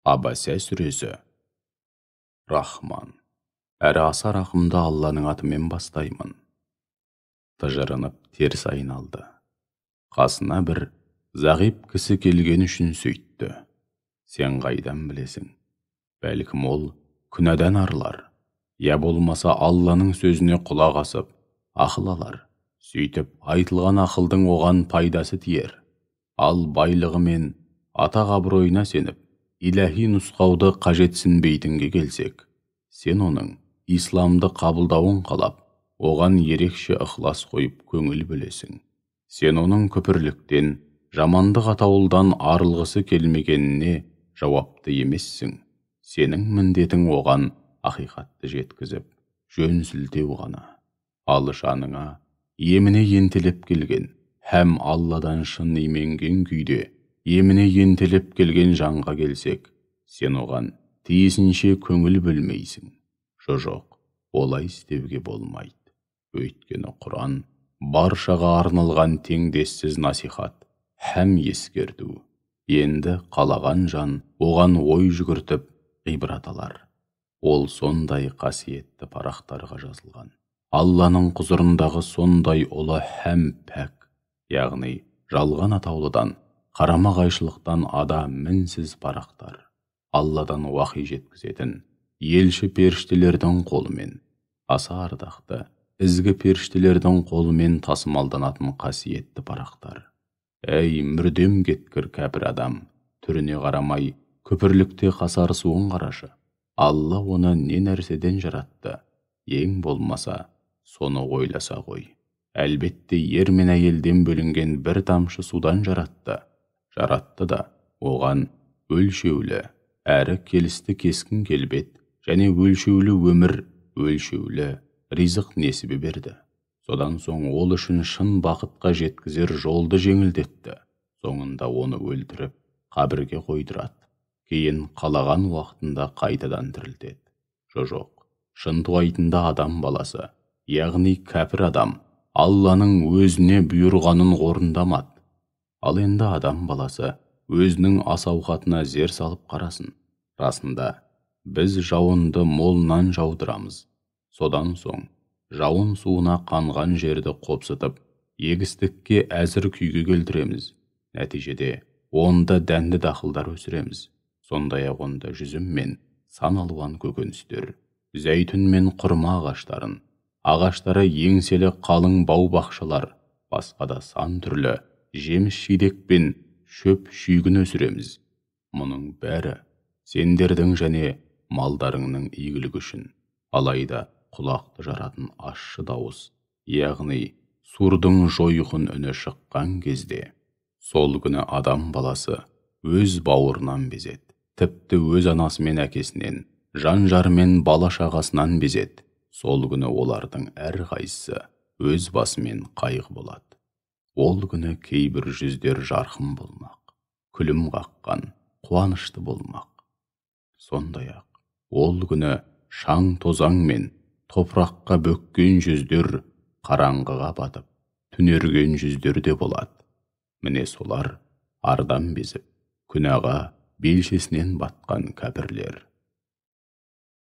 Абаса сүресі. Рахман, әрі аса рақымды Алланың атымен бастаймын. Тыжырынып теріс айналды. Қасына бір зағип кісі келген үшін сөйтті. Сен қайдан білесің? Бәлкім ол күнәдан арылар. Я болмаса Алланың сөзіне құлақ асып, ақыл алар. Сөйтіп айтылған ақылдың оған пайдасы тиер. Ал байлығы мен атақ абыройына сеніп, иләһи нұсқауды қажетсінбейтінге келсек, сен оның исламды қабылдауын қалап, оған ерекше ықылас қойып көңіл бөлесің. Сен оның күпірліктен, жамандық атауылдан арылғысы келмегеніне жауапты емессің. Сенің міндетің оған ақиқатты жеткізіп, жөн сілтеу ғана. Ал жаныңа еміне ентелеп келген, һәм Алладан шын именген күйде еміне ентелеп келген жанға келсек, сен оған тиісінше көңіл бөлмейсің. Жоқ, олай істеуге болмайды. Өйткені Құран баршаға арналған теңдессіз насихат һәм ескерту. Енді қалаған жан оған ой жүгіртіп, ғибрат алар. Ол сондай қасиетті парақтарға жазылған. Алланың құзырындағы сондай ұлы һәм пәк, яғни жалған атаулыдан, қарама-қайшылықтан ада мінсіз парақтар. Алладан уахи жеткізетін елші періштелердің қолымен, аса ардақты, ізгі періштелердің қолымен тасымалданатын қасиетті парақтар. Әй, мүрдем кеткір кәпір адам, түріне қарамай, күпірлікте қасарысуын қарашы. Алла оны не нәрседен жаратты? Ең болмаса, соны ойласа ғой. Әлбетте, ер мен әйелден бөлінген бір тамшы судан жаратты. Жаратты да, оған өлшеулі, әрі келісті кескін келбет және өлшеулі өмір, өлшеулі ризық несібе берді. Содан соң ол үшін шын бақытқа жеткізер жолды жеңілдетті. Соңында оны өлтіріп, қабірге қойдырады. Кейін қалаған уақытында қайтадан тірілтеді. Жоқ, шынтуайтында адам баласы, яғни кәпір адам, Алланың өзіне бұйырғанын орындамады. Ал енді адам баласы өзінің ас-ауқатына зер салып қарасын. Расында, біз жауынды молынан жаудырамыз. Содан соң жауын суына қанған жерді қопсытып, егістікке әзір күйге келтіреміз. Нәтижеде онда дәнді дақылдар өсіреміз. Сондай-ақ онда жүзім мен сан алуан көкөністер, зәйтүн мен құрма ағаштарын, ағаштары еңселі қалың бау-бақшалар, басқа да сан түрлі жеміс-жидек пен шөп шүйгін өсіреміз. Мұның бәрі сендердің және малдарыңның игілігі үшін. Алайда құлақты жаратын ащы дауыс, яғни сурдың жойқын үні шыққан кезде, сол күні адам баласы өз бауырынан безеді. Тіпті өз анасы мен әкесінен, жан-жары мен бала-шағасынан безеді. Сол күні олардың әрқайсысы өз басымен қайғы болады. Ол күні кейбір жүздер жарқын болмақ, күлім қаққан, қуанышты болмақ. Сондай-ақ, ол күні шаң тозаң мен топыраққа бөккен жүздер қараңғыға батып, түнерген жүздер де болады. Міне солар ардан безіп, күнәға белшесінен батқан кәпірлер.